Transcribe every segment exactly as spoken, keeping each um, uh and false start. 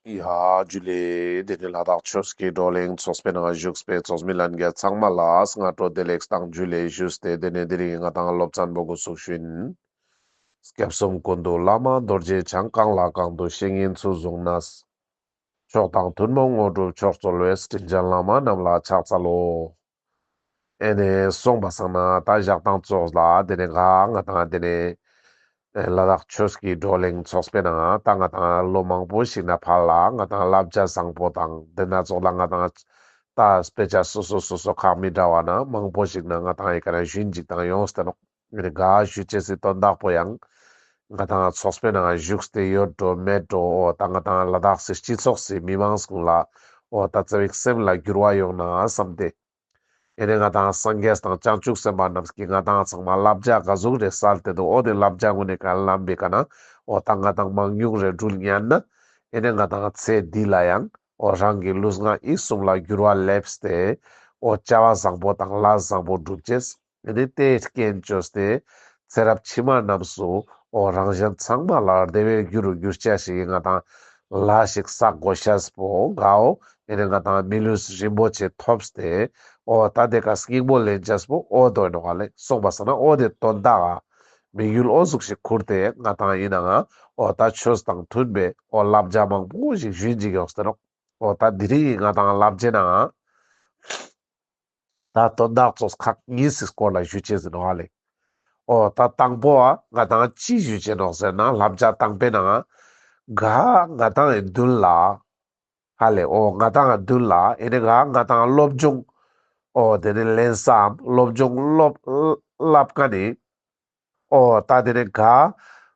ཡ་ཇུ་ལེ། དེ་ནས་ལ་དྭགས་ཆོས་ཀྱི་བགྲོ་གླེང་ཚོགས་པའི་ནང་བཞུགས་པའི་ཚོགས་མི་ལྷན་རྒྱས་ཚང་མ་ལ་སྔ་དྲོ་བདེ་ལེགས་དང་ཇུ་ལེ་ཞུས་ཏེ། དེ་ནས་དེ་རིང་ང་ཏང་སློབ་ཚན་པོ་འགོ་ཚུགས་ཤིན། སྐྱབས་གསུམ་ཀུན་འདུས་བླ་མ་རྡོ་རྗེ་འཆང་། གང་ལ་གང་འདུལ་བཤེས་གཉེན་ཚུལ་བཟུང་ནས། མཆོག་དང་ཐུན་མོང་དངོས་གྲུབ་མཆོག་སྩོལ་བའི། དྲིན་ཅན་བླ་མ་རྣམས་ལ་ཕྱག་འཚལ་ལོ། ཨེ་ནེ་སོང་པ་སང་ན་ད་ཞག་དང་ཙོགས་ལ་དེ་ནས་ག་ང་ཏང་དེ་ནས་ལ་དྭགས་ཆོས་ཀྱི་བགྲོ་གླེང་ཚོགས་པའི་ནང་ད་ང་ཏང་ལོ་མང་པོ་ཞིག་ན་ཕར་ལ་ང་ཏང་བསླབ་བྱ་བཟང་པོ་དང་དེ་ན་ཙོགས་ལ་ང་ཏང་ད་དཔེ་ཆ་སོ་སོ་སོ་སོ་ཁག་མི་འདྲ་བ་ན་མང་པོ་ཞིག་ན་ང་ཏང་ཡི་ག་ན་ཞུན་ཅིག་དང་ཡོངས་ཏེ་ནོག། ཨེ་ནེ་ག་ཞུ་ཅེས་སི་དོན་དག་པོ་ཡང་ང་ཏང་ཚོགས་པའི་ནང་བཞུགས་ཏེ་ཡོད་འགྲོ་མེད་འགྲོ། འོ་ད་ང་ཏང་ལ་དྭགས་སི་སྤྱི་ཚོགས་སི་མི་མང་སྐུ་ལ་འོ་ད་ཙ་བིག་སེམས་ལ་འགྱུར་བ་ཡོང་ན་བསམ་སྟེ། ཨེ་ནེ་ང་ཏང་སངས་རྒྱས་དང་བྱང་ཆུབ་སེམས་དཔའ་རྣམས་ཀྱིས་ང་ཏང་ཚང་མ་བསླབ་བྱ་ག་ཟུག་རེ་སལ་ཏེ་འདུག། འོ་དེ་བསླབ་བྱ་ངོ་ནས་ག་ལམ་པའི་ཀ་ན་འོ་ད་ང་ཏང་མང་ཉུང་རེ་འགྲུལ་ཉན་ན་ཨེ་ནེ་ང་ཏང་ཚེ་འདི་ལ་ཡང་འོ་རང་གི་ལུས་ངག་ཡིད་གསུམ་ལ་འགྱུར་བ་སླེབས་ཏེ་འོ་བྱ་བ་བཟང་པོ་དང་ལས་བཟང་པོ་སྒྲུབ་ཅེས། ཨེ་ནེ་དེ་རྐྱེན་བཅོས་ཏེ་ཚེ་རབས་ཕྱི་མ་རྣམས་སུ་འོ་རང་གཞན་ཚང་མ་ལ་བདེ་བའི་རྒྱུ་རུ་འགྱུར་ཅེས་ཤིག་གི་ང་ཏང་ལས་ཤིག་བསགས་དགོས་ཤེས་པོ་གའོ། ཨེ་ནེ་ང་ཏང་མི་ལུས་རིན་པོ་ཆེ་ཐོབ་སྟེ་འོ་ད་དེ་ཀ་སྙིང་པོ་ལེན་ཅེས་པོ་འོ་དོ་ནོག་ལེ། སོང་པ་སང་ན་འོ་དེ་དོན་དག་ག་དམིགས་ཡུལ་འོ་ཟུག་ཞིག་ཁུར་ཏེ་ང་ཏང་ཡིན་ནའང་འོ་ད་ཆོས་དང་མཐུན་པའི་འོ་བསླབ་བྱ་མང་པོ་ཞིག་ཞུན་ཅིག་ཡོངས་ཏེ་ནོག། འོ་ད་དེ་རིང་ང་ཏང་བསླབ་བྱའི་ནང་ད་དོན་དག་ཙོགས་ཁག་གཉིས་སི་སྐོར་ལ་ཞུ་ཅེས་ཡིན་ནོག་ལེ། འོ་ད་དང་པོ་ཨ་ང་ཏང་ཅི་ཞུ་ཅེས་ནོག་ཟེར་ན་བསླབ་བྱ་དང་པོའི་ནང་ག་ང་ཏང་ངི་མདུན་ལ་ཧ་ལེ་འོ་ང་ཏང་ངི་མདུན་ལ་ཨེ་ནེ་ག་ང་ཏང་སློབ་སྦྱོང་འོ་དེ་ནས་ལེན་སའམ་སློབ་སྦྱོང་སློབ་བསླབ་མཁན་ནི་འོ་ད་དེ་ནས་ག་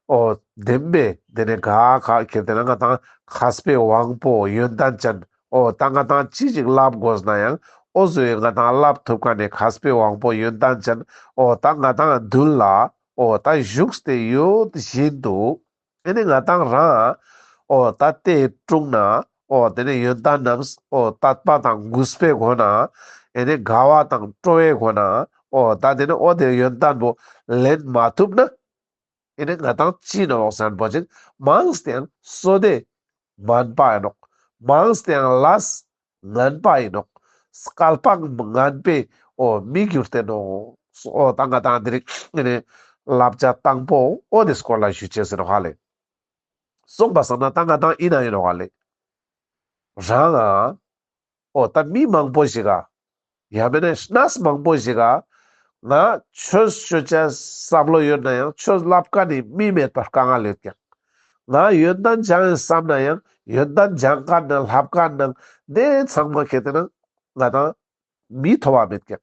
འོ་བདེན་པའི་དེ་ནས་ག་ཁ་ཁྱེར་ཏེ་ན་ང་ཏང་མཁས་པའི་དབང་པོ་ཡོན་ཏན་ཅན། འོ་ད་ང་ཏང་ཅི་ཞིག་བསླབ་དགོས་ན་ཡང་འོ་ཟོ་ཡི་ང་ཏང་བསླབ་ཐུབ་མཁན་ནི་མཁས་པའི་དབང་པོ་ཡོན་ཏན་ཅན། འོ་ད་ང་ཏང་མདུན་ལ་འོ་ད་བཞུགས་ཏེ་ཡོད་བཞིན་དུ་ཨེ་ནེ་ང་ཏང་རང་འོ་ད་དེ་དྲུང་ན་འོ་དེ་ནས་ཡོན་ཏན་རྣམས་འོ་དད་པ་དང་གུས་པའི་སྒོ་ནས་ཨེ་ནེ་དགའ་བ་དང་སྤྲོ་བའི་སྒོ་ནས་འོ་ད་དེ་ནས་འོ་དེ་ཡོན་ཏན་པོ་ལེན་མ་ཐུབ་ན་ཨེ་ནེ་ང་ཏང་ཅི་ནོག་ཟེར་ན་པོ་ཅིག་མངས་ཏེ་ཡང་བསོད་བདེ་དམན་པ་ཡིན་ནོག། མངས་ཏེ་ཡང་ལས་ངན་པ་ཡིན་ནོག། སྐལ་པ་ངན་པའི་འོ་མི་འགྱུར་ཏེ་ནོག། འོ་ད་ང་ཏང་དེ་རིང་ཨེ་ནེ་བསླབ་བྱ་དང་པོ་འོ་དེ་སྐོར་ལ་ཞུ་ཅེས་ཡིན་ནོག་ཧ་ལེ། སོང་པ་སང་ན་ད་ང་ཏང་ཡིན་ན་ཡིན་ནོག་ལེ། རང་ང་འོ་ད་མི་མང་པོ་ཞིག་ག་ཡང་མེད་ན་གནས་མང་པོ་ཞིག་ག་ང་ཆོས་ཞུ་ཅེས་བསམ་བློ་ཡོད་ན་ཡང་ཆོས་བསླབ་མཁན་ནི་མི་མེད་པར་དཀའ་ངལ་ཡོད་ཀྱག། ང་ཡོན་ཏན་སྦྱང་ཡིན་བསམ་ན་ཡང་ཡོན་ཏན་སྦྱང་མཁན་ནང་བསླབ་མཁན་ནང་དེ་ཚང་མ་ཁྱེར་ཏེ་ན་ང་ཏང་མི་ཐོབ་པ་མེད་ཀྱག།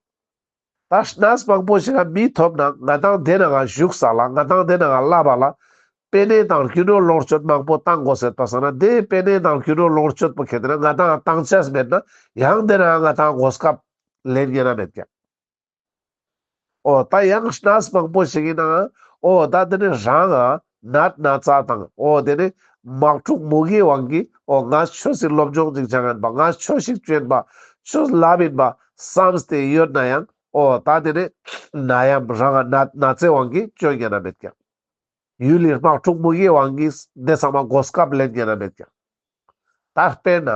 ད་གནས་མང་པོ་ཞིག་ལ་མི་ཐོབ་ན་ང་ཏང་དེ་ནང་བཞུགས་ས་ལ་ང་ཏང་དེ་ནང་བསླབ་པ་ལ་པེ་ནེ་དང་རྒྱུ་ནོར་ལོངས་སྤྱོད་མང་པོ་བཏང་དགོས་ཟེར་པ་སང་ན་དེ་པེ་ནེ་དང་རྒྱུ་ནོར་ལོངས་སྤྱོད་པོ་ཁྱེར་ཏེ་ན་ང་ཏང་བཏང་ཅེས་མེད་ན་ཡང་དེ་ནང་ང་ཏང་གོ་སྐབས་ལེན་ཉན་ན་མེད་ཀྱག། འོ་ད་ཡང་གནས་མང་པོ་ཞིག་ཡིན་ནའང་འོ་ད་དེ་ནི་རང་ང་ནད་ན་ཚ་དང་འོ་དེ་ནི་དམག་འཁྲུག་མུ་གེའི་དབང་གིས་འོ་ང་ཆོས་སི་སློབ་སྦྱོང་ཅིག་སྦྱང་ཡིན་པ་ང་ཆོས་ཤིག་ཅོ་ཡིན་པ་ཆོས་བསླབ་ཡིན་པ་བསམས་ཏེ་ཡོད་ན་ཡང་འོ་ད་དེ་ནི་ནད་ཡམས་རང་ང་ནད་ན་ཚའི་དབང་གིས་ཅོ་ཉན་ན་མེད་ཀྱག། ཡུལ་ལི་དམག་འཁྲུག་མུ་གེའི་དབང་གིས་དེ་ཚང་མ་གོ་སྐབས་ལེན་ཉན་ན་མེད་ཀྱག། ད་དཔེར་ན་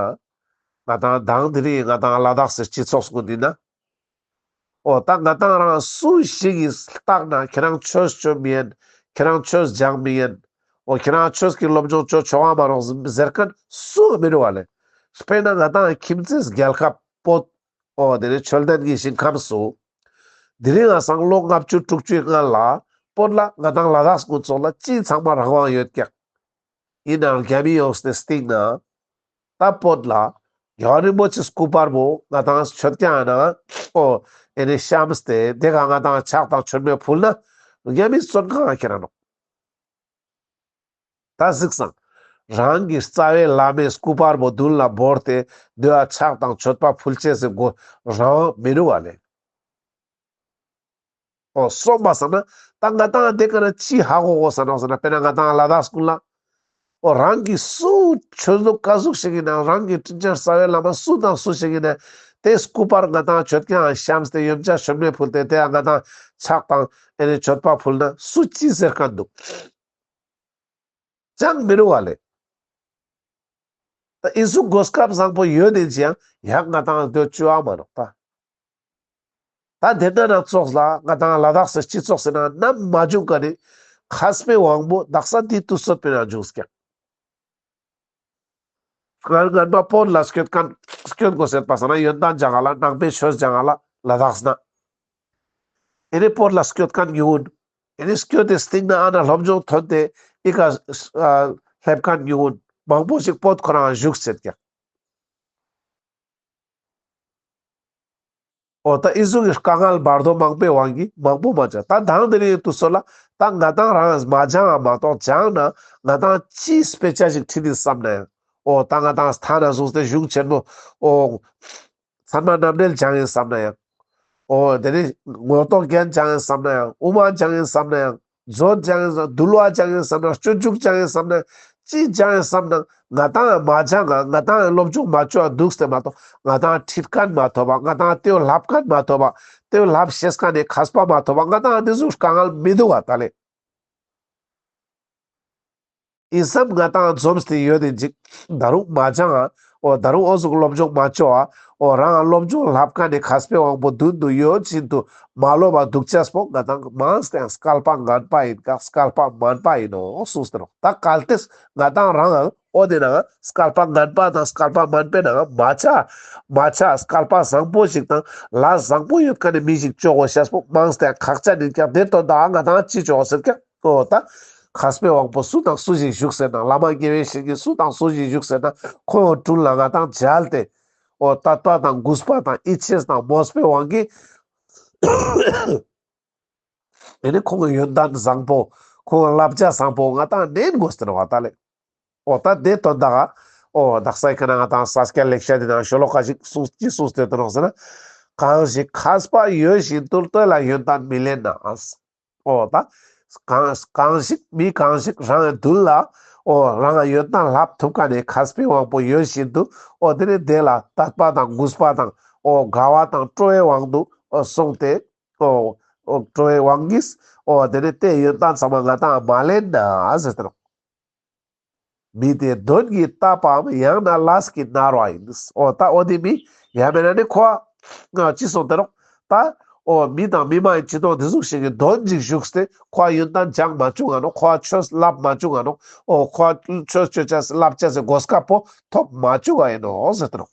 ང་ཏང་དང་དེ་རིང་ང་ཏང་ལ་དྭགས་སི་སྤྱི་ཚོགས་སུ་འདི་ན་འོ་ད་ང་ཏང་རང་སུ་ཞིག་གི་ལྟག་ན་ཁྱེད་རང་ཆོས་ཅོ་མི་ཉན། ཁྱེད་རང་ཆོས་སྦྱང་མི་ཉན། འོ་ཁྱེད་རང་ཆོས་ཀྱི་སློབ་སྦྱོང་ཅོ་ཆོག་ག་མ་ནོག་ཟེར་མཁན་སུ་མི་འདུག་པ་ལེ། དཔེར་ན་ང་ཏང་ཁྱིམ་མཚེས་རྒྱལ་ཁབ་བོད་འོ་དེ་ནི་ཆོས་ལྡན་གྱི་ཞིང་ཁམས་སུ་དེ་རིང་ང་སང་ལོ་ལྔ་བཅུ་དྲུག་ཅུའི་སྔ་ལ་བོད་ལ་ང་ཏང་ལ་དྭགས་ཀུན་ཙོགས་ལ་ཅི་ཚང་མ་རང་དབང་ཡོད་ཀྱག། ཡིན་ནའང་རྒྱ་མི་ཡོངས་ཏེ་སྟིང་ན་ད་བོད་ལ་རྒྱལ་བ་རིན་པོ་ཆེ་སྐུ་པར་བོ་ང་ཏང་མཆོད་ཁང་ན་འོ་ཨེ་ནེ་བཤམས་ཏེ་དེ་ག་ང་ཏང་ཕྱག་དང་མཆོད་མེ་ཕུལ་ན་རྒྱ་མི་བཙོན་ཁང་ང་ཁྱེར་ར་ནོག། ད་གཟིགས་སང་རང་གི་རྩ་བའི་བླ་མའི་སྐུ་པར་བོ་མདུན་ལ་བོར་ཏེ་དེ་ལ་ཕྱག་དང་མཆོད་པ་ཕུལ་ཅེས་སི་སྒོ་རང་དབང་མི་འདུག་པ་ལེ། འོ་སོང་པ་སང་ན་ད་ང་ཏང་དེ་ཀ་ན་ཅི་ཧ་གོ་གོས་ས་ནོག་ཟེར་ན་དཔེར་ན་ང་ཏང་ལ་དྭགས་ཀུན་ལ་འོ་རང་གི་སུ་ཆོས་ལུགས་ཀ་ཟུག་ཞིག་ཡིན་ན་རང་གི་དྲིན་ཅན་རྩ་བའི་བླ་མ་སུ་དང་སུ་ཞིག་ཡིན་ན་དེ་སྐུ་པར་ང་ཏང་མཆོད་ཁང་ང་བཤམས་ཏེ་ཡོན་ཆབ་མཆོད་མེ་ཕུལ་ཏེ་དེ་ཡང་ང་ཏང་ཕྱག་དང་ཨེ་ནེ་མཆོད་པ་ཕུལ་ན་སུ་ཅི་ཟེར་མཁན་འདུག། ཅང་མི་འདུག་པ་ལེ། ད་ཨི་ཟུག་གོ་སྐབས་བཟང་པོ་ཡོད་དེ་ཅི་ཡང་ཡང་ང་ཏང་དེ་བཅོ་ཨ་མ་ནོག་ད། ད་དེ་ན་ན་ཙོགས་ལ་ང་ཏང་ལ་དྭགས་སི་སྤྱི་ཚོགས་སི་ནང་ནམ་མ་བྱུང་ཀ་ནི་མཁས་པའི་དབང་པོ་དག་ས་དེ་དུས་ཚོད་པའི་ནང་བྱུང་སྐྱག། སྔར་སྔན་མ་བོད་ལ་སྐྱོད་མཁན་སྐྱོད་དགོས་ཟེར་པ་སང་ན་ཡོན་ཏན་སྦྱང་ང་ལ་ནང་པའི་ཆོས་སྦྱང་ང་ལ་ལ་དྭགས་ན། ཨེ་ནི་བོད་ལ་སྐྱོད་མཁན་ཉུང་ངུན། ཨེ་ནི་སྐྱོད་དེ་སྟིང་ན་ཨ་ན་སློབ་སྦྱོང་ཐོན་ཏེ་ཨི་ཀ་ཨ་སླེབས་མཁན་ཉུང་ངུན། མང་པོ་ཞིག་བོད་ཁོ་རང་བཞུགས་ཟེར་ཀྱག། འོ་ད་ཨི་ཟུག་གི་དཀའ་ངལ་བར་དོ་མང་པོའི་དབང་གིས་མང་པོ་མ་བྱ། ད་དང་དེ་རིང་དུས་ཚོད་ལ་ད་ང་ཏང་རང་མ་སྦྱང་ང་མ་གཏོགས་སྦྱང་ན་ང་ཏང་ཅི་དཔེ་ཆ་ཞིག་ཁྲིད་དེ་བསམ་ན་ཡང་། འོ་ད་ང་ཏང་ཐ་ན་བཟུང་སྟེ་གཞུང་ཆེན་མོ་འོ་ཚད་མ་རྣམ་འགྲེལ་སྦྱང་ཡིན་བསམ་ན་ཡང་། འོ་དེ་ནི་ངོ་ཐོག་རྒྱན་སྦྱང་ཡིན་བསམ་ན་ཡང་། དབུ་མ་སྦྱང་ཡིན་བསམ་ན་ཡང་། མཛོད་སྦྱང་ཡིན་བསམ། འདུལ་བ་སྦྱང་ཡིན་བསམ་ན། སྤྱོད་འཇུག་སྦྱང་ཡིན་བསམ་ན། ཅི་སྦྱང་ཡིན་བསམ་ན་ང་ཏང་མ་སྦྱང་ང་ང་ཏང་སློབ་སྦྱོང་མ་བཅོ་བ་འདུག་སྟེ་མ་གཏོགས་ང་ཏང་ཁྲིད་མཁན་མ་ཐོབ་པ། ང་ཏང་དེ་བོ་ལབ་མཁན་མ་ཐོབ་པ། དེ་བོ་ལབ་ཤེས་མཁན་ནི་མཁས་པ་མ་ཐོབ་པ། ང་ཏང་དེ་ཟུག་དཀའ་ངལ་མི་འདུག་ག་ད་ལེ། ཨིན་སམ་ང་ཏང་འཛོམས་ཏེ་ཡོད་དེ་ཅིག། ད་རུང་མ་སྦྱང་ང་། འོ་ད་རུང་འོ་ཟུག་སློབ་སྦྱོང་མ་བཅོ་བ། འོ་རང་སློབ་སྦྱོང་ལབ་མཁན་ནི་མཁས་པའི་དབང་པོ་མདུན་དུ་ཡོད་བཞིན་དུ་མ་ལོབས་པ་འདུག་ཅེས་པོ་ང་ཏང་མང་སྟེ་སྐལ་པ་ངན་པ་ཡིན་ཀ། སྐལ་པ་དམན་པ་ཡིན་ནོག་གསུངས་ཏེ་ནོག། ད་གལ་ཏེ་ང་ཏང་རང་འོ་དེ་ན་སྐལ་པ་ངན་པ་དང་སྐལ་པ་དམན་པའི་ནང་མ་ཆ་མ་ཆ་སྐལ་པ་བཟང་པོ་ཞིག་དང་ལས་བཟང་པོ་ཡོད་མཁན་ནི་མི་ཞིག་བཅོ་དགོས་ཤེས་པོ་མང་སྟེ་ཁག་ཅན་ཡིན་ཀ། དེ་དོན་དག་ང་ཏང་ཅི་བཅོ་དགོས་ཟེར་ཀ། འོ་ད་མཁས་པའི་དབང་པོ་སུ་དང་སུ་ཞིག་བཞུགས་ཟེར་ན། བླ་མ་དགེ་བའི་བཤེས་གཉེན་སུ་དང་སུ་ཞིག་བཞུགས་ཟེར་ན། ཁོང་དྲུང་ལ་ང་ཏང་མཇལ་ཏེ། འོ་དད་པ་དང་གུས་པ་དང་ཡིད་ཆེས་དང་མོས་པའི་དབང་གིས་ཨེ་ནི་ཁོང་གི་ཡོན་ཏན་བཟང་པོ། ཁོང་གི་བསླབ་བྱ་བཟང་པོ་ང་ཏང་ནན་དགོས་ཟེར་བ་ད་ལེ། འོ་ད་དེ་དོན་དག་ག་འོ་དག་ས་ཁ་ན་ང་ཏང་ས་སྐྱ་ལེགས་བཤད་དེ་ནང་ཤོ་ལོ་ཀ་ཞིག་གསུངས་ཅི་གསུངས་ཏེ་ཡོད་ནོག་ཟེར་ན། གང་ཞིག་མཁས་པ་ཡོད་བཞིན་དུ། ལྟོས་ལ་ཡོན་ཏན་མི་ལེན་ན། འོ་ད་གང་གང་ཞིག་མི་གང་ཞིག་རང་གི་མདུན་ལ་འོ་རང་ལ་ཡོན་ཏན་ལྷབ་ཐུབ་མཁན་ནི་མཁས་པའི་དབང་པོ་ཡོད་བཞིན་དུ། འོ་དེ་ནི་དེ་ལ་དད་པ་དང་གུས་པ་དང་འོ་དགའ་བ་དང་སྤྲོ་བའི་དབང་དུ་འོ་སོང་སྟེ། འོ་འོ་སྤྲོ་བའི་དབང་གིས་འོ་དེ་ནི་དེ་ཡོན་ཏན་ཚང་མ་ང་ཏང་མ་ལེན་ན་ཟེར་ཏེ་ནོག། མི་དེ་གདོན་གྱིས་བཏབ་པའམ་ཡང་ན་ལས་ཀྱིས་མནར་བ་ཡིན། འོ་ད་འོ་དེ་མི་ཡང་མེད་ན་ནི་ཁོ་ང་ཅི་སོང་སྟེ་ནོག། ད་འོ་མི་དང་མི་མ་ཡིན་ཅི་དང་དེ་ཟུག་ཞིག་གི་གདོན་ཅིག་ཞུགས་ཏེ་ཁོ་ཡོན་ཏན་སྦྱང་མ་བཅུག་ག་ནོག། ཁོ་ཆོས་ལབ་མ་བཅུག་ག་ནོག། འོ་ཁོ་ཆོས་ཆོས་ཅེས་ལབ་ཅེས་སི་གོ་སྐབས་པོ་ཐོབ་མ་བཅུག་ག་ཡིན་ནོག་ཟེར་ཏེ་ནོག།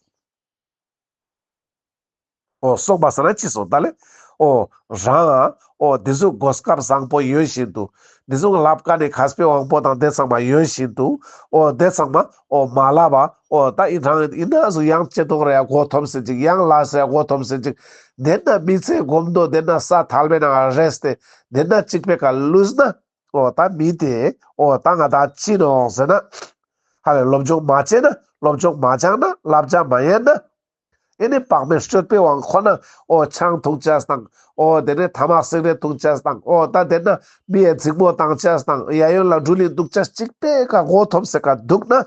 འོ་སོང་པ་སང་ན་ཅི་སོང་ད་ལེ། འོ་རང་ང་འོ་འདི་ཟུག་གོ་སྐབས་བཟང་པོ་ཡོད་བཞིན་དུ། འདི་ཟུག་ལབ་མཁན་ནི་མཁས་པའི་དབང་པོ་དང་དེ་ཚང་མ་ཡོད་བཞིན་དུ། འོ་དེ་ཚང་མ་འོ་མ་ལབ་པ། འོ་ད་ཨི་རང་ཨི་ན་ཟུག་ཡང་ཅི་དོང་རེ་ཡ་མགོ་འཐོམས་སེ་ཅིག། ཡང་ལ་སེ་ཡ་མགོ་འཐོམས་སེ་ཅིག། དེ་ན་མི་ཚེ་གོམ་དོ་དེ་ན་ས་ཐལ་བའི་ནང་རེས་ཏེ་དེ་ན་ཅིག་པའི་ཀ་ལུས་ན། འོ་ད་མི་དེ་འོ་ད་ང་ད་ཅི་ནོག་ཟེར་ན། ཧ་ལས་སློབ་སྦྱོང་མ་བྱས་ན། སློབ་སྦྱོང་མ་སྦྱངས་ན། བསླབ་བྱ་མ་ཉན་ན། ཨེ་ནི་བག་མེད་སྤྱོད་པའི་དབང་ཁོ་ན་འོ་ཆང་འཐུང་ཅེས་དང་། འོ་དེ་ནས་ཐ་མག་སིག་རེཊ་འཐུང་ཅེས་དང་། འོ་ད་དེ་ན་མི་ཡ་འཛིང་མོ་བཏང་ཅེས་དང་། གཡས་གཡོན་ལ་འགྲུལ་ལིན་འདུག་ཅེས་ཅིག་པའི་ཀ་མགོ་འཐོམས་སེ་ཀ་འདུག་ན།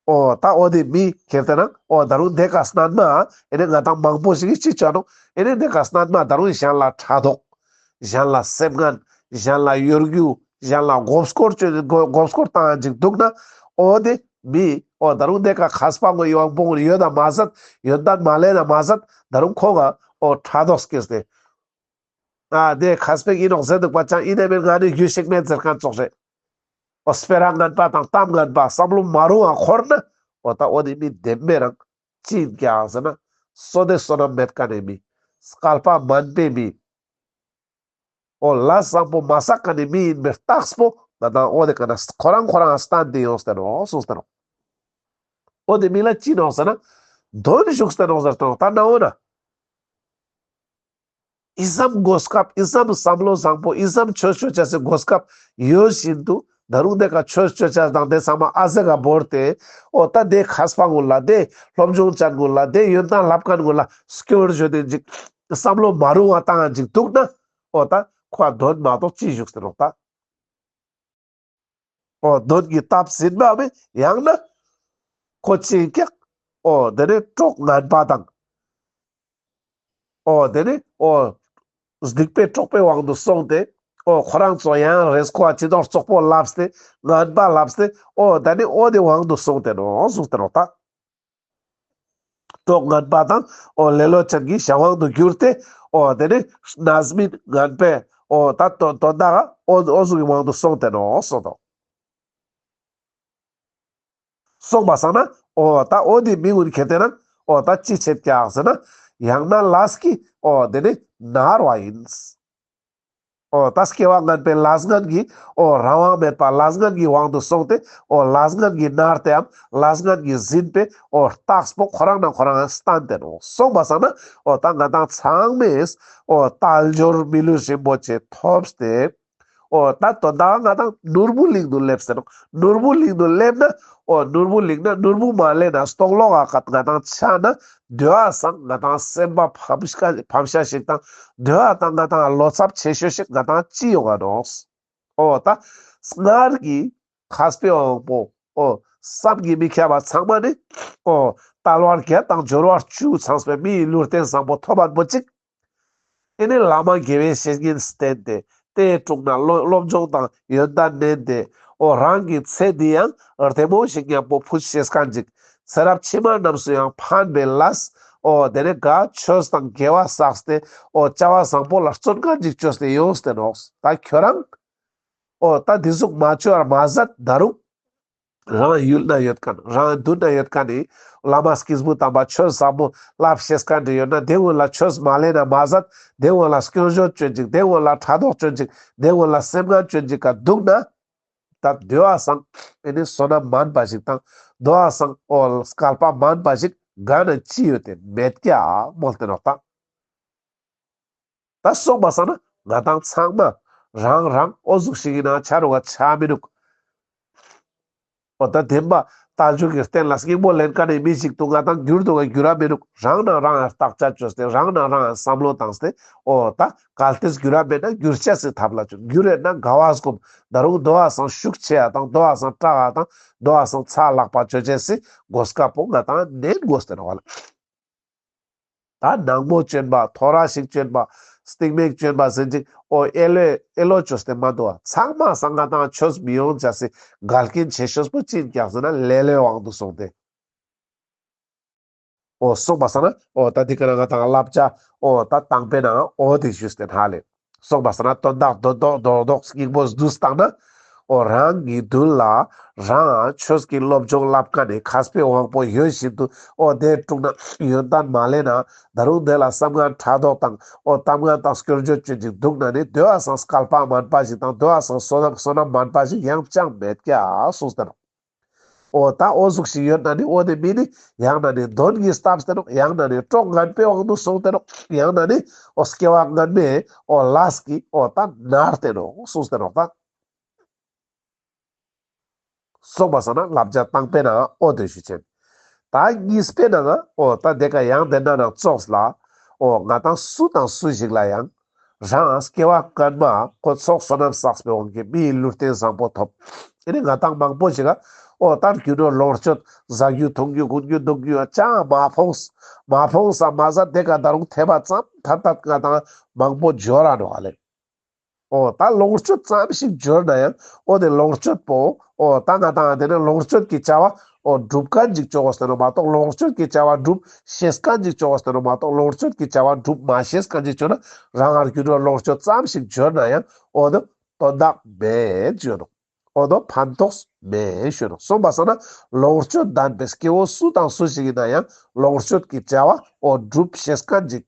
འོ་ད་འོ་དེ་མི་ཁྱེར་ཏེ་ན་འོ་ད་རུང་དེ་ཀ་སྣན་མ་ཨེ་ནི་ང་དང་མང་པོ་ཞིག་གིས་ཅི་བྱ་ནོག། ཨེ་ནི་དེ་ཀ་སྣན་མ་ད་རུང་གཞན་ལ་ཕྲག་དོག། གཞན་ལ་སེམས་ངན། གཞན་ལ་གཡོ་སྒྱུ། གཞན་ལ་མགོ་སྐོར་བཅོ་མགོ་མགོ་སྐོར་བཏང་ཅིག་འདུག་ན། འོ་དེ་མི་འོ་ད་རུང་དེ་ཀ་མཁས་པ་ངོ་ཡོང་པོ་ངོ་ཡོད་ད་མ་ཟད། ཡོན་ཏན་མ་ལེན་ན་མ་ཟད། ད་རུང་ཁོང་ང་འོ་ཕྲག་དོག་སྐྱེས་ཏེ། ཨ་དེ་མཁས་པ་ཡིན་ནོག་ཟེར་འདུག་པ་ཅང་ཡིན་ནའི་མེད་ང་ནི་རྒྱུས་ཤིག་མེད་ཟེར་མཁན་ཙོགས་རེད། འོ་སྤེ་ར་ངན་པ་དང་གཏམ་ངན་པ་བསམ་བློ་མ་རུང་བ་འཁོར་ན། འོ་ད་འོ་དེ་མི་བདེན་པའི་རང་ཅི་ཡིན་ཀྱག་ཟེར་ན། བསོད་བདེ་བསོད་ནམས་མེད་མཁན་ནི་མི། སྐལ་པ་དམན་པའི་མི། འོ་ལས་བཟང་པོ་མ་བསགས་མཁན་ནི་མི་ཡིན་པའི་རྟགས་པོ་ང་དང་འོ་དེ་ཀ་ན་ཁོ་རང་ཁོ་རང་སྟན་ཏེ་ཡོངས་ཏེ་ནོག་གསུངས་ཏེ་ནོག། འོ་དེ་མི་ལ་ཅི་ནོག་ཟེར་ན། གདོན་ཞུགས་ཏེ་ནོག་ཟེར་ཏེ་ནོག། ད་ན་འོ་ན། ཨི་ཙམ་གོ་སྐབས། ཨི་ཙམ་བསམ་བློ་བཟང་པོ། ཨི་ཙམ་ཆོས་ཆོས་ཅེས་སི་གོ་སྐབས་ཡོད་བཞིན་དུ། ད་རུང་དེ་ཀ་ཆོས་ཆོས་ཅེས་དང་དེ་ཚང་མ་ཨ་ཟེ་ཀ་བོར་ཏེ། འོ་ད་དེ་མཁས་པ་ངུ་ལ། དེ་སློབ་སྦྱོང་ཅན་ངུ་ལ། དེ་ཡོན་ཏན་ལྷབ་མཁན་ངུ་ལ་སྐྱོར་བརྗོད་དེ་ཅིག་བསམ་བློ་མ་རུང་བ་བཏང་ཅིག་འདུག་ན། འོ་ད་ཁོ་གདོན་མ་གཏོགས་ཅི་ཞུགས་ཏེ་ནོག་ད། འོ་གདོན་གྱིས་བཏབ་ཟིན་པའམ་ཡང་ན་ཁོ་ཅི་ཀྱག། འོ་དེ་ནས་གྲོགས་ངན་པ་དང་། འོ་དེ་ནས་འོ་སྡིག་པའི་གྲོགས་པོའི་དབང་དུ་སོང་སྟེ། འོ་ཁོ་རང་ཚོ་ཡང་རེས་ཁོ་ཅི་དོང་རྩོག་པོ་ལབས་ཏེ་ངན་པ་ལབས་ཏེ་འོ་ད་ནི་འོ་དེ་དབང་དུ་སོང་སྟེ་ནོག་གསུངས་ཏེ་ནོག་ད། གྲོགས་ངན་པ་དང་འོ་ལེ་ལོ་ཅན་གྱི་བྱ་དབང་དུ་གྱུར་ཏེ་འོ་དེ་ནི་རྣམ་སྨིན་ངན་པའི་འོ་ད་དོན་དག་འོ་འོ་ཟུག་གི་དབང་དུ་སོང་སྟེ་ནོག་གསུངས་ཏོ། སོང་པ་སང་ན་འོ་ད་འོ་དེ་མི་ཀུན་ཁྱེར་ཏེ་ན་འོ་ད་ཅི་བྱེད་ཀྱག་ཟེར་ན་ཡང་ན་ལས་ཀྱིས་འོ་དེ་ནི་མནར་བ་ཡིན། འོ་ད་སྐྱེ་བ་ངན་པའི་ལས་ངན་གྱི་འོ་རང་དབང་མེད་པ་ལས་ངན་གྱི་དབང་དུ་སོང་སྟེ་འོ་ལས་ངན་གྱི་མནར་ཏེའམ་ལས་ངན་གྱི་ཟིན་པའི་འོ་རྟགས་པོ་ཁོ་རང་ན་ཁོ་རང་སྟན་ཏེ་ནོག། སོང་པ་སང་ན་འོ་ད་ང་དང་ཚང་མས་འོ་དལ་འབྱོར་མི་ལུས་རིན་པོ་ཆེ་ཐོབ་སྟེ། འོ་ད་དོན་དག་ང་དང་ནོར་བུ་གླིང་དུ་སླེབས་ཟེར་ནོག། ནོར་བུ་གླིང་དུ་སླེབས་ན་འོ་ནོར་བུ་གླིང་ན་ནོར་བུ་མ་ལེན་ན་སྟོང་ལོག་ག་ང་དང་ཆ་ན་དེ་བ་སང་ང་དང་སེམས་པ་ཕམ་ཤ་ཕམ་ཤ་ཞིག་དང་དེ་བ་དང་ང་དང་བློ་འཚབ་ཆེ་ཤོས་ཤིག་ང་དང་ཅི་ཡོང་ང་ནོག། འོ་ད་སྔར་གྱི་མཁས་པའི་དབང་པོ་འོ་བསམ་གྱིས་མི་ཁྱབ་པ་ཚང་མ་ནི་འོ་དལ་བ་བརྒྱད་དང་འབྱོར་བ་བཅུ་ཚང་བའི་མིའི་ལུས་རྟེན་བཟང་པོ་ཐོབ་པ་པོ་ཅིག། ཨེ་ནི་བླ་མ་དགེ་བའི་བཤེས་གཉེན་བསྟེན་ཏེ་དེའི་དྲུང་ན་སློབ་སློབ་སྦྱོང་དང་ཡོན་ཏན་ནན་ཏེ་འོ་རང་གི་ཚེ་འདི་ཡང་བདེ་མོ་ཞིག་མཉམ་པོ་ཕུད་ཤེས་མཁན་ཅིག། ཚེ་རབས་ཕྱི་མ་རྣམས་སུ་ཡང་ཕན་པའི་ལས་འོ་དེ་ནི་ག་ཆོས་དང་དགེ་བ་བསགས་ཏེ་འོ་བྱ་བ་བཟང་པོ་ལ་བརྩོན་མཁན་ཅིག་བཅོས་ཏེ་ཡོངས་ཏེ་ནོག། ད་ཁྱོད་རང་འོ་ད་འདི་ཟུག་མ་བཅོས་པར་མ་ཟད་ད་རུང་རང་ཡུལ་ན་ཡོད་མཁན་རང་མདུན་ན་ཡོད་མཁན་ནི་བླ་མ་སྐྱེས་བུ་དམ་པ་ཆོས་ཟབ་མོ་བསླབ་ཤེས་མཁན་ཅིག་ཡོད་ན་དེ་ཀུན་ལ་ཆོས་མ་ལེན་ན་མ་ཟད་དེ་ཀུན་ལ་སྐྱོན་བརྗོད་བཅོ་ཅིག། དེ་ཀུན་ལ་ཕྲག་དོག་བཅོ་ཅིག། དེ་ཀུན་ལ་སེམས་ངན་བཅོ་ཅིག་ག་འདུག་ན་ད་དེ་བ་སང་ཨེ་ནི་བསོད་ནམས་མན་པ་ཞིག་དང་དེ་བ་སང་འོ་སྐལ་པ་མན་པ་ཞིག་ག་ན་ཅི་ཡོད་དེ་མེད་ཀྱག་མོལ་ཏེ་ནོག་ད། ད་སོང་པ་སང་ན་ང་དང་ཚང་མ་རང་རང་འོ་ཟུག་ཞིག་ཡིན་ན་ཆ་རུག་ག་ཆ་མི་ནུག། འོ་ད་བདེན་པ་དལ་འབྱོར་གྱི་རྟེན་ལ་སྙིང་པོ་ལེན་མཁན་ནི་མི་ཞིག་ཏུ་ང་དང་འགྱུར་འདུག་ག་འགྱུར་ར་མི་ནུག། རང་ན་རང་ཡང་བརྟག་དཔྱད་བཅོས་ཏེ་རང་ན་རང་ཡང་བསམ་བློ་བཏང་སྟེ་འོ་ད་གལ་ཏེ་འགྱུར་ར་མེད་ན་འགྱུར་ཅེས་སི་ཐབས་ལ་བཅོས། འགྱུར་རེད་ན་དགའ་བ་སྒོམ། ད་རུང་དེ་བ་སང་ཤུགས་ཆེ་ཡ་དང་དེ་བ་སང་དྲག་ཡ་དང་དེ་བ་སང་ཚ་ལག་པ་བཅོ་ཅེས་སི་གོ་སྐབས་པོ་ང་དང་ནན་དགོས་ཏེ་ནོག་ལེ། ད་ནང་མོ་བཅོན་པ་ཐོ་རས་ཤིག་བཅོན་པ་སྟིང་མ་ཞིག་བཅོན་པ་ཟེར་ཅིག་འོ་ཨེ་ལོ་ཨེ་ལོ་བཅོས་ཏེ་མ་འདུག་པ། ཚང་མ་སང་ང་དང་ཆོས་མི་ཡོང་ཅེས་སི་འགལ་རྐྱེན་ཆེ་ཤོས་པོ་ཅི་ཡིན་ཀྱག་ཟེར་ན་ལེ་ལོའི་དབང་དུ་སོང་སྟེ། འོ་སོང་པ་སང་ན་འོ་ད་འདི་ཀ་ན་ང་དང་བསླབ་བྱ་འོ་ད་དང་པོའི་ནང་འོ་དེ་ཞུས་ཏེ་ཧ་ལེ། སོང་པ་སང་ན་དོན་དག་རྡོག་རྡོག་རྡོག་རྡོག་སྙིང་པོ་བསྡུས་བཏང་ན། འོ་རང་གི་མདུན་ལ་རང་ཆོས་ཀྱི་སློབ་སྦྱོང་བསླབ་མཁན་ནི་མཁས་པའི་དབང་པོ་ཡོད་བཞིན་དུ་འོ་དེའི་དྲུང་ན་ཡོན་ཏན་མ་ལེན་ན་ད་རུང་དེ་ལ་བསམ་ངན་ཕྲག་དོག་དང་འོ་གཏམ་ངན་དང་སྐྱོན་བརྗོད་བཅོ་ཅིག་འདུག་ན་ནི་དེ་བ་སང་སྐལ་པ་མན་པ་ཞིག་དང་དེ་བ་སང་བསོད་ནམས་བསོད་ནམས་མན་པ་ཞིག་ཡང་ཅང་མེད་ཀྱག་གསུངས་ཏེ་ནོག། འོ་ད་འོ་ཟུག་ཞིག་ཡོད་ན་ནི་འོ་དེ་མི་ནི་ཡང་ན་ནི་གདོན་གྱིས་བཏབ་སྟེ་ནོག། ཡང་ན་ནི་གྲོགས་ངན་པའི་དབང་དུ་སོང་སྟེ་ནོག། ཡང་ན་ནི་འོ་སྐྱེ་བ་སྔན་མའི་འོ་ལས་ཀྱིས་འོ་ད་མནར་ཏེ་ནོག་གསུངས་ཏེ་ནོག་ད། སོང་པ་སང་ན་བསླབ་བྱ་དང་པོའི་ནང་འོ་དེ་ཞུ་ཅེས། ད་གཉིས་པའི་ནང་འོ་ད་དེ་ཀ་ཡང་དེ་ན་ནང་ཙོགས་ལ་འོ་ང་དང་སུ་དང་སུ་ཞིག་ལ་ཡང་རང་སྐྱེ་བ་སྔན་མ་ཁོ་ཚོགས་བསོད་ནམས་བསགས་པའི་དབང་གིས་མིའི་ལུས་རྟེན་བཟང་པོ་ཐོབ། ཨེ་ནི་ང་དང་མང་པོ་ཞིག་ག་འོ་ད་རྒྱུ་ནོར་ལོངས་སྤྱོད་ཟ་རྒྱུ་འཐུང་རྒྱུ་གོན་རྒྱུ་འདུག་རྒྱུ་ཡང་ཅང་མ་ཕོངས། མ་ཕོངས་ས་མ་ཟད་དེ་ཀ་ད་རུང་ཐེབས་པ་ཙམ་ཐད་ཐད་ང་དང་མང་པོ་འབྱོར་ར་ནོག་ལེ། འོ་ད་ལོངས་སྤྱོད་ཙམ་ཞིག་འབྱོར་ན་ཡང་འོ་དེ་ལོངས་སྤྱོད་པོ་འོ་ད་ང་དང་དེ་ནི་ལོངས་སྤྱོད་ཀྱི་བྱ་བ་འོ་སྒྲུབ་མཁན་ཅིག་བཅོ་དགོས་ཟེར་ནོག་མ་གཏོགས་ལོངས་སྤྱོད་ཀྱི་བྱ་བ་སྒྲུབ་ཤེས་མཁན་ཅིག་བཅོ་དགོས་ཟེར་ནོག་མ་གཏོགས་ལོངས་སྤྱོད་ཀྱི་བྱ་བ་སྒྲུབ་མ་ཤེས་མཁན་ཅིག་བཅོ་ན་རང་ངར་རྒྱུ་ནོར་ལོངས་སྤྱོད་ཙམ་ཞིག་འབྱོར་ན་ཡང་འོ་དེ་དོན་དག་མེད་ཞུ་ནོག། འོ་དེ་ཕན་ཐོགས་མེད་ཞུ་ནོག། སོང་པ་སང་ན་ལོངས་སྤྱོད་ལྡན་པའི་སྐྱེ་བོ་སུ་དང་སུ་ཞིག་ཡིན་ན་ཡང་ལོངས་སྤྱོད་ཀྱི་བྱ་བ་འོ་སྒྲུབ་ཤེས་མཁན་ཅིག།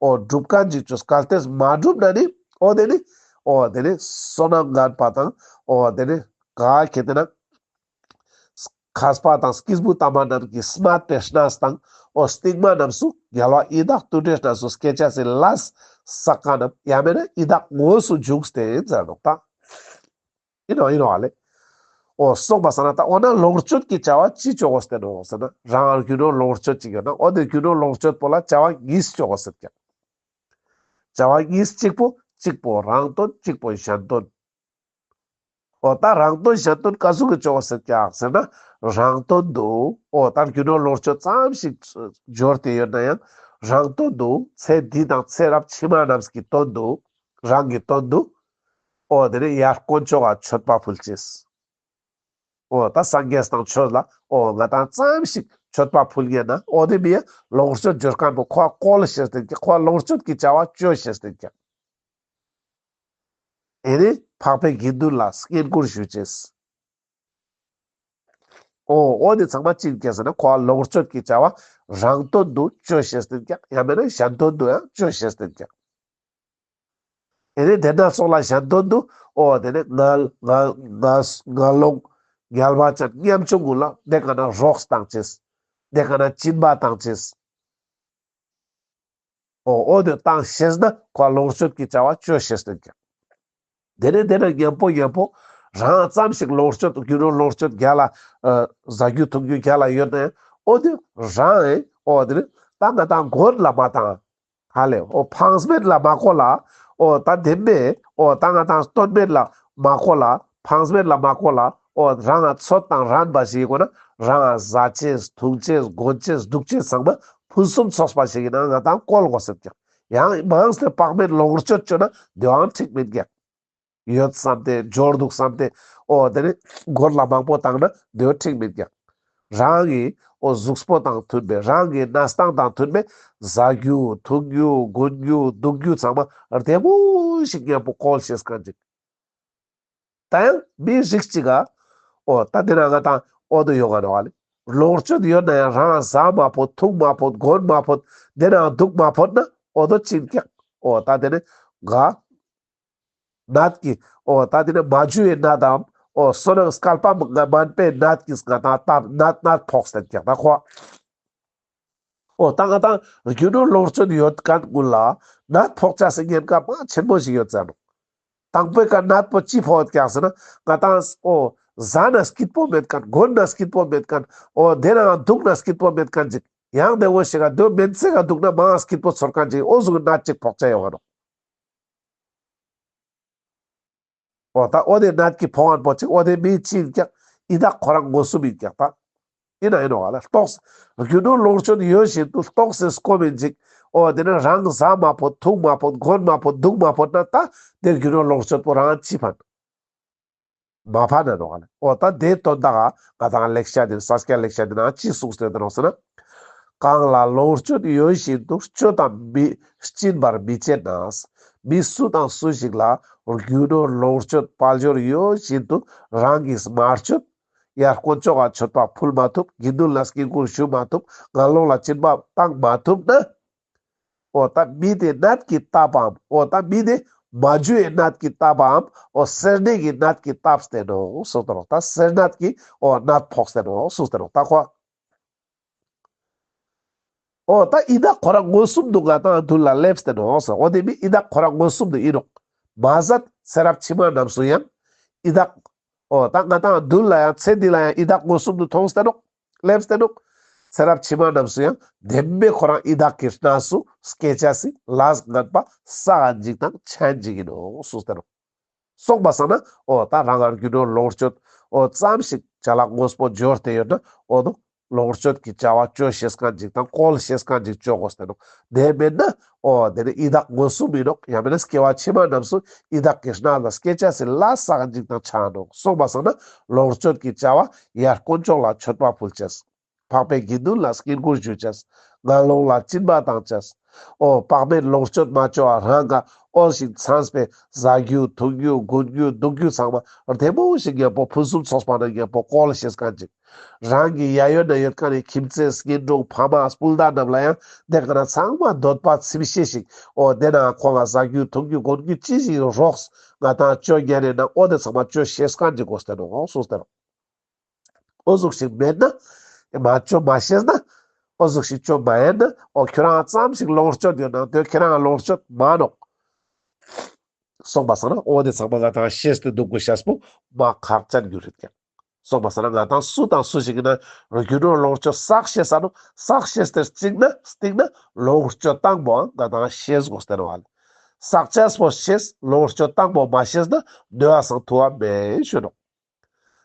འོ་སྒྲུབ་མཁན་ཅིག་བཅོས། གལ་ཏེ་མ་སྒྲུབ་ན་ནི་འོ་དེ་ནི་འོ་དེ་ནི་བསོད་ནམས་ངན་པ་དང་འོ་དེ་ནི་ག་ཁེ་ཏེ་ན་མཁས་པ་དང་སྐྱེས་བུ་དམ་པ་རྣམས་ཀྱི་སྨད་པའི་གནས་དང་འོ་སྟིང་མ་རྣམས་སུ་རྒྱལ་བ་ཡི་དྭགས་དུད་འགྲོའི་གནས་སུ་སྐྱེ་ཅེས་སི་ལས་བསགས་མཁན་ནམ་ཡང་མེད་ན་ཡི་དྭགས་དངོས་སུ་འབྱུང་སྟེ་ཟེར་ནོག་ད། ཡིན་ནོག་ཡིན་ནོག་ལེ། འོ་སོང་པ་སང་ན་ད་འོ་ན་ལོངས་སྤྱོད་ཀྱི་བྱ་བ་ཅི་བཅོ་དགོས་ཏེ་ནོག་ཟེར་ན་རང་རྒྱུ་ནོར་ལོངས་སྤྱོད་ཅིག་ཡོད་ན་འོ་དེ་རྒྱུ་ནོར་ལོངས་སྤྱོད་པོ་ལ་བྱ་བ་གཉིས་བཅོ་དགོས་ཟེར་ཀྱག། བྱ་བ་གཉིས་གཅིག་པོ་གཅིག་པོ་རང་དོན་གཅིག་པོ་གཞན་དོན། འོ་ད་རང་དོན་གཞན་དོན་ག་ཟུག་གི་བཅོ་དགོས་ཟེར་ཀྱག་ཟེར་ན་རང་དོན་དུ་འོ་ད་རྒྱུ་ནོར་ལོངས་སྤྱོད་ཙམ་ཞིག་འབྱོར་ཏེ་ཡོད་ན་ཡང་རང་དོན་དུ་ཚེ་འདི་དང་ཚེ་རབས་ཕྱི་མ་རྣམས་ཀྱི་དོན་དུ་རང་གི་དོན་དུ། འོ་དེ་ནི་ཡར་དཀོན་མཆོག་ག་མཆོད་པ་ཕུལ་ཅེས། འོ་ད་སངས་རྒྱས་དང་ཆོས་ལ་འོ་ང་ཏང་ཙམ་ཞིག་མཆོད་པ་ཕུལ་ཉན་ན་འོ་དེ་མི་ཡ་ལོངས་སྤྱོད་འབྱོར་མཁན་པོ་ཁོ་བཀོལ་ཤེས་ཏེ་ཀྱག། ཁོ་ལོངས་སྤྱོད་ཀྱི་བྱ་བ་ཅོ་ཤེས་ཏེ་ཀྱག། ཨེ་ནི་འཕགས་པའི་དགེ་འདུན་ལ་བསྙེན་བཀུར་ཞུ་ཅེས། འོ་འོ་དེ་ཚང་མ་ཅི་ཡིན་ཀྱག་ཟེར་ན་ཁོ་ལོངས་སྤྱོད་ཀྱི་བྱ་བ་རང་དོན་དུ་ཅོ་ཤེས་ཏེ་ཀྱག། ཡང་མེད་ན་གཞན་དོན་དུ་ཡང་ཅོ་ཤེས་ཏེ་ཀྱག། ཨེ་ནི་དེ་ན་ཙོགས་ལ་གཞན་དོན་དུ་འོ་དེ་ནི་ང་ང་ང་ང་ལོག་ངལ་བ་ཅན་ཉམ་ཆུང་ཀུན་ལ་དེ་ཀ་ན་རོགས་བཏང་ཅེས། དེ་ཀ་ན་སྦྱིན་པ་བཏང་ཅེས། འོ་འོ་དེ་བཏང་ཤེས་ན་ཁོ་ལོངས་སྤྱོད་ཀྱི་བྱ་བ་ཅོ་ཤེས་ཏེ་ཀྱག། དེ་ནས་དེ་ན་མཉམ་པོ་མཉམ་པོ་རང་ཙམ་ཞིག་ལོངས་སྤྱོད་རྒྱུ་ནོར་ལོངས་སྤྱོད་རྒྱལ་ལ་ཨ་ཟ་རྒྱུ་འཐུང་རྒྱུ་རྒྱལ་ལ་ཡོད་ན་ཡང་འོ་དེ་རང་ཨེ་འོ་དེ་ནི་ད་ང་ཏང་མགོན་ལ་མ་བཏང་། ཧ་ལེ་འོ་ཕངས་མེད་ལ་མ་བཀོལ་ལ། འོ་ད་དེ་མེད་འོ་ད་ང་ཏང་དོན་མེད་ལ་མ་བཀོལ་ལ། ཕངས་མེད་ལ་མ་བཀོལ་ལ། འོ་རང་ང་ཚོད་དང་རན་པ་ཞིག་ཡིན་དགོས་ན་རང་ང་ཟ་ཅེས་འཐུང་ཅེས་གོན་ཅེས་འདུག་ཅེས་ཚང་མ་ཕུན་སུམ་ཚོགས་པ་ཞིག་ཡིན་ན་ང་ཏང་བཀོལ་དགོས་ཟེར་ཀྱག། ཡང་མང་སྟེ་དཔག་མེད་ལོངས་སྤྱོད་ཅོ་ན་དེའང་འགྲིག་མེད་ཀྱག། ཡོད་བསམ་སྟེ་འབྱོར་འདུག་བསམ་སྟེ་འོ་དེ་ནི་མགོན་ལ་མང་པོ་བཏང་ན་དེའང་འགྲིག་མེད་ཀྱག། རང་གི་འོ་གཟུགས་པོ་དང་མཐུན་པའི་རང་གི་གནས་སྟངས་དང་མཐུན་པའི་ཟ་རྒྱུ་འཐུང་རྒྱུ་གོན་རྒྱུ་འདུག་རྒྱུ་ཚང་མ་བདེ་མོ་ཞིག་མཉམ་པོ་བཀོལ་ཤེས་མཁན་ཅིག། ད་ཡང་མི་རིགས་གཅིག་ག་འོ་ད་དེ་ན་ང་ཏང་འོ་དོ་ཡོང་ང་ནོག་ལེ། ལོངས་སྤྱོད་ཡོད་ན་ཡང་རང་ཟ་མ་ཕོད་འཐུང་མ་ཕོད་གོན་མ་ཕོད་དེ་ན་འདུག་མ་ཕོད་ན་འོ་དོ་ཅི་ཡིན་ཀྱག། འོ་ད་དེ་ནི་ག་ནད་ཀྱི་འོ་ད་དེ་ནི་མ་འཇུ་བའི་ནད་དམ་འོ་བསོད་ནམས་བསྐལ་པ་མ་མན་པའི་ནད་ཀྱིས་ང་ཏང་ད་ནད་ནད་ཕོག་སྟེ་ཀྱག་ད་ཁོ། འོ་ད་ང་ཏང་རྒྱུ་ནོར་ལོངས་སྤྱོད་ཡོད་མཁན་ཀུན་ལ་ནད་ཕོག་ཅེས་སི་ཉེན་ཁ་མ་ཆེན་པོ་ཞིག་ཡོད་ཟེར་ནོག། དང་པོའི་ཀ་ནད་པོ་ཅི་ཕོག་ཀྱག་ཟེར་ན་ང་ཏང་འོ་ཟ་ན་སྐྱིད་པོ་མེད་མཁན་གོན་ན་སྐྱིད་པོ་མེད་མཁན་འོ་དེ་ན་འདུག་ན་སྐྱིད་པོ་མེད་མཁན་ཅིག། ཡང་དེ་འོ་ཞིག་ག་དེ་མེན་ཚེ་ག་འདུག་ན་མང་སྐྱིད་པོ་ཚོར་མཁན་ཅིག། འོ་ཟུག་གི་ནད་ཅིག་ཕོག་ཅེས་ཡོང་ང་ནོག། འོ་ད་འོ་དེ་ནད་ཀྱི་ཕོག་མཁན་པོ་ཅིག་འོ་དེ་མི་ཅི་ཡིན་ཀྱག། ཡི་དྭགས་ཁོ་རང་མངོན་སུམ་ཡིན་ཀྱག་ད། ཡིན་ན་ཡིན་ནོག་ལེ། ལྟོགས་རྒྱུ་ནོར་ལོངས་སྤྱོད་ཡོད་བཞིན་དུ་ལྟོགས་སེ་སྐོམ་མིན་ཅིག། འོ་དེ་ནི་རང་ཟ་མ་ཕོད་འཐུང་མ་ཕོད་གོན་མ་ཕོད་འདུག་མ་ཕོད་ན་ད་དེ་རྒྱུ་ནོར་ལོངས་སྤྱོད་པོ་རང་ཅི་ཕན། མ་ཕན་ན་ནོག་ལེ། འོ་ད་དེ་དོན་དག་ག་ང་ཏང་ལེགས་བཤད་དེ་ས་སྐྱ་ལེགས་བཤད་དེ་ན་ཅི་གསུངས་ཏེ་ཡོད་ནོག་ཟེར་ན། གང་ལ་ལོངས་སྤྱོད་ཡོད་བཞིན་དུ་སྤྱོད་དང་མི་སྦྱིན་པར་མི་བྱེད་ན། མི་སུ་དང་སུ་ཞིག་ལ་རྒྱུ་ནོར་ལོངས་སྤྱོད་དཔལ་འབྱོར་ཡོད་བཞིན་དུ་རང་གིས་མ་སྤྱོད། ཡར་དཀོན་མཆོག་ག་མཆོད་པ་ཕུལ་མ་ཐུབ། དགེ་འདུན་ལ་བསྙེན་བཀུར་ཞུ་མ་ཐུབ། ངན་སློང་ལ་སྦྱིན་པ་བཏང་མ་ཐུབ་ན། འོ་ད་མི་དེ་ནད་ཀྱིས་བཏབ་བམ། འོ་ད་མི་དེ་མ་འཇུ་བའི་ནད་ཀྱིས་བཏབ་བམ། འོ་སེར་སྣའི་ནད་ཀྱིས་བཏབ་སྟེ་ནོག་གསུངས་ཏེ་ནོག། ད་སེར་སྣ་གི་འོ་ནད་ཕོག་སྟེ་ནོག་གསུངས་ཏེ་ནོག། ད་ཁོ། འོ་ད་ཡི་དྭགས་ཁོ་རང་མངོན་སུམ་དུ་ང་ཏང་མདུན་ལ་སླེབས་ཏེ་ནོག་ཟེར། འོ་དེ་མི་ཡི་དྭགས་ཁོ་རང་མངོན་སུམ་དུ་ཡིན་ནོག། མ་ཟད་ཚེ་རབས་ཕྱི་མ་རྣམས་སུ་ཡང་ཡི་དྭགས། འོ་ད་ང་ཏང་མདུན་ལ་ཡང་ཚེ་འདི་ལ་ཡང་ཡི་དྭགས་མངོན་སུམ་དུ་མཐོང་སྟེ་ནོག། སླེབས་ཏེ་ནོག། ཚེ་རབས་ཕྱི་མ་རྣམས་སུ་ཡང་བདེན་པའི་ཁོ་རང་ཡི་དྭགས་ཀྱི་གནས་སུ་སྐྱེ་ཅེས་སི་ལས་ངན་པ་བསགས་ཅིག་དང་ཆ་ཅིག་ཡིན་ནོག་གསུངས་ཏེ་ནོག། སོང་པ་སང་ན་འོ་ད་རང་ང་རྒྱུ་ནོར་ལོངས་སྤྱོད་འོ་ཙམ་ཞིག་ཅ་ལག་དངོས་པོ་འབྱོར་ཏེ་ཡོད་ན་འོ་དོ་ལོངས་སྤྱོད་ཀྱི་བྱ་བ་ཅོ་ཤེས་མཁན་ཅིག་དང་བཀོལ་ཤེས་མཁན་ཅིག་ཅོ་དགོས་ཏེ་ནོག། དེ་མེད་ན་འོ་དེ་ནི་ཡི་དྭགས་མངོན་སུམ་ཡིན་ནོག། ཡང་མེད་ན་སྐྱེ་བ་ཕྱི་མ་རྣམས་སུ་ཡི་དྭགས་ཀྱི་གནས་ལ་སྐྱེ་ཅེས་སི་ལས་བསགས་ཅིག་དང་ཆ་ནོག། སོང་པ་སང་ན་ལོངས་སྤྱོད་ཀྱི་བྱ་བ་ཡར་དཀོན་མཆོག་ལ་མཆོད་པ་ཕུལ་ཅེས། འཕགས་པའི་དགེ་འདུན་ལ་བསྙེན་བཀུར་ཞུ་ཅེས། ངན་སློང་ལ་སྦྱིན་པ་བཏང་ཅེས། འོ་དཔག་མེད་ལོངས་སྤྱོད་མ་ཅོ་བ་རང་ག་འོ་ཞིང་ཚངས་པའི་ཟ་རྒྱུ་འཐུང་རྒྱུ་གོན་རྒྱུ་འདུག་རྒྱུ་ཚང་མ་བདེ་མོ་ཞིག་མཉམ་པོ་ཕུན་སུམ་ཚོགས་པ་ན་མཉམ་པོ་བཀོལ་ཤེས་མཁན་ཅིག། རང་གི་ཡ་ཡོད་ན་ཡོད་མཁན་ནི་ཁྱིམ་མཚེས་གཉེན་དྲུང་ཕ་མ་སྤུན་ཟླ་རྣམས་ལ་ཡང་དེ་ག་ན་ཚང་མ་འདོད་པ་ཚིམ་ཤེས་ཤིག། འོ་དེ་ན་ཁོང་ང་ཟ་རྒྱུ་འཐུང་རྒྱུ་གོན་རྒྱུ་ཅི་ཞིག་རོགས་ང་ཏང་ཅོ་ཉན་ན་འོ་དེ་ཚང་མ་ཅོ་ཤེས་མཁན་ཅིག་དགོས་ཏེ་ནོག་གསུངས་ཏེ་ནོག། འོ་ཟུག་ཞིག་མེད་ན། མ་ཅོ་མ་ཤེས་ན། འོ་ཟུག་ཞིག་ཅོ་མ་ཡིན་ན། འོ་ཁྱོད་རང་ཙམ་ཞིག་ལོངས་སྤྱོད་ཡོད་ན་དེ་ཁྱོད་རང་ལོངས་སྤྱོད་མ་ནོག། སོང་པ་སང་ན་འོ་དེ་ཚང་མ་ང་ཏང་ཤེས་ཏེ་འདུག་དགོས་ཤེས་པོ་མ་ཁག་ཅན་རྒྱུ་རེད་ཀྱག། སོང་པ་སང་ན་ང་ཏང་སུ་དང་སུ་ཞིག་ཡིན་ན་རྒྱུ་ནོར་ལོངས་སྤྱོད་བསགས་ཤེས་ས་ནོག། བསགས་ཤེས་ཏེ་སྟིང་ན་སྟིང་ན་ལོངས་སྤྱོད་བཏང་པོའང་ང་ཏང་ཤེས་དགོས་ཏེ་ནོག། བསགས་ཤེས་པོ་ཤེས་ལོངས་སྤྱོད་བཏང་པོ་མ་ཤེས་ན་ནོར་བ་སང་ཐུབ་པ་མེད་ཞུ་ནོག།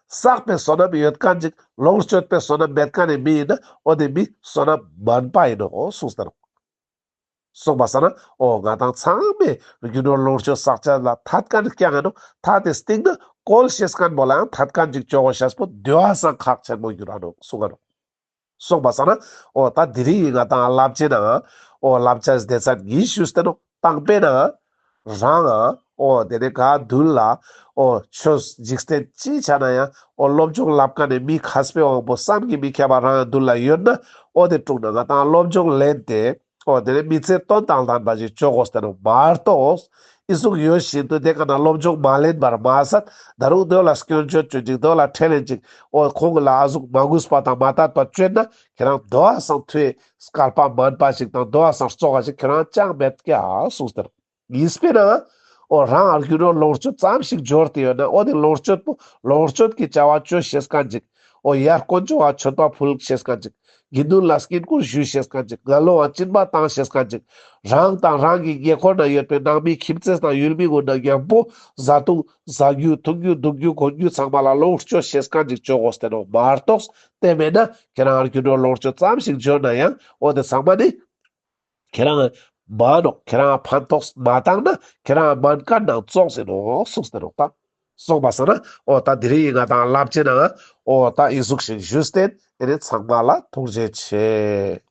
བསགས་པའི་བསོད་ནམས་ཡོད་མཁན་ཅིག། ལོངས་སྤྱོད་པའི་བསོད་ནམས་མེད་མཁན་ནི་མི་ཡིན་ན་འོ་དེ་མི་བསོད་ནམས་དམན་པ་ཡིན་ནོག་གསུངས་ཏེ་ནོག། སོང་པ་སང་ན་འོ་ང་དང་ཚང་མས་རྒྱུ་ནོར་ལོངས་སྤྱོད་བསགས་ཅེས་ལ་ཐད་ཀར་རྐྱང་ཨིན་ནོག། ཐད་དེ་སྟིང་ན་བཀོལ་ཤེས་ཁན་བོ་ལའང་ཐད་ཀར་ཅིག་ཅོ་གོས་ཤེས་པོ་དེ་བ་སང་ཁག་ཆེན་མོ་འགྱུར་ར་ནོག་གསུང་ང་ནོག། སོང་པ་སང་ན་འོ་ད་དེ་རིང་ང་དང་བསླབ་བྱའི་ནང་འོ་བསླབ་བྱ་སྡེ་ཚན་གཉིས་ཞུས་ཏེ་ནོག། དང་པོའི་ནང་རང་འོ་དེ་ནས་ག་མདུན་ལ་འོ་ཆོས་འཇིག་རྟེན་ཅི་ཆ་ན་ཡང་འོ་སློབ་སྦྱོང་བསླབ་ཁན་ནི་མི་མཁས་པའི་དབང་པོ་བསམ་གྱིས་མི་ཁྱབ་པ་རང་མདུན་ལ་ཡོད་ན་འོ་དེ་དྲུང་ན་ང་དང་སློབ་སྦྱོང་ལེན་ཏེ་འོ་དེ་ནས་མི་ཚེ་དོན་དང་ལྡན་པ་ཞིག་ཅོ་གོས་ཏེ་ནོག་མ་གཏོགས། ཨི་ཟུག་ཡོད་བཞིན་དུ་དེ་ཀ་ན་སློབ་སྦྱོང་མ་ལེན་པར་མ་ཟད་ད་རུང་དེ་ལ་སྐྱོན་བརྗོད་ཅོ་ཅིག་དེ་ལ་ཁྲེལ་ལེན་ཅིག་འོ་ཁོང་ལ་ཨ་ཟུག་མ་གུས་པ་དང་མ་དད་པ་ཅོས་ན་ཁྱེ་རང་དེ་བ་སང་ཐོས་སྐལ་པ་མན་པ་ཞིག་དང་དེ་བ་སང་བཙོག་པ་ཞིག་ཁྱེ་རང་ཅང་མེད་ཀྱག་གསུངས་ཏེ་ནོག། གཉིས་པའི་ནང་འོ་རང་རྒྱུ་ནོར་ལོངས་སྤྱོད་ཙམ་ཞིག་འབྱོར་ཏེ་ཡོད་ན་འོ་དེ་ལོངས་སྤྱོད་པོ་ལོངས་སྤྱོད་ཀྱི་བྱ་བ་ཅོ་ཤེས་ཁན་ཅིག། འོ་ཡར་དཀོན་མཆོག་ག་མཆོད་པ་ཕུལ་ཤེས་ཁན་ཅིག། དགེ་འདུན་ལ་བསྙེན་བཀུར་ཞུ་ཤེས་ཁན་ཅིག། ངན་སློང་ང་སྦྱིན་པ་བཏང་ཤེས་ཁན་ཅིག། རང་དང་རང་གི་ཉེ་འཁོར་ན་ཡོད་པའི་ནང་མི་ཁྱིམ་མཚེས་དང་ཡུལ་མི་གུན་ན་མཉམ་པོ་བཟའ་བཏུང་ཟ་རྒྱུ་འཐུང་རྒྱུ་འདུག་རྒྱུ་གོན་རྒྱུ་ཚང་མ་ལ་ལོངས་སྤྱོད་ཤེས་ཁན་ཅིག་ཅོ་གོས་ཏེ་ནོག་མ་གཏོགས། དེ་མེད་ན་ཁྱེ་རང་རྒྱུ་ནོར་ལོངས་སྤྱོད་ཙམ་ཞིག་འབྱོར་ན་ཡང་འོ་དེ་ཚང་མ་ནི་ཁྱེ་རང་མ་ནོག། ཁྱེ་རང་ཕན་ཐོགས་མ་བཏང་ན་ཁྱེ་རང་མན་ཁན་ནང་ཙོགས་ཨིན་ནོག་གསུངས་ཏེ་ནོག་ད། སོང་པ་སང་ན་འོ་ད་དེ་རིང་ང་དང་བསླབ་བྱའི་ནང་འོ་ད་ཨི་ཟུག་ཞིག་ཞུས་ཏེ་ཨེ་ནི་ཚང་མ་ལ་ཐུགས་རྗེ་ཆེ།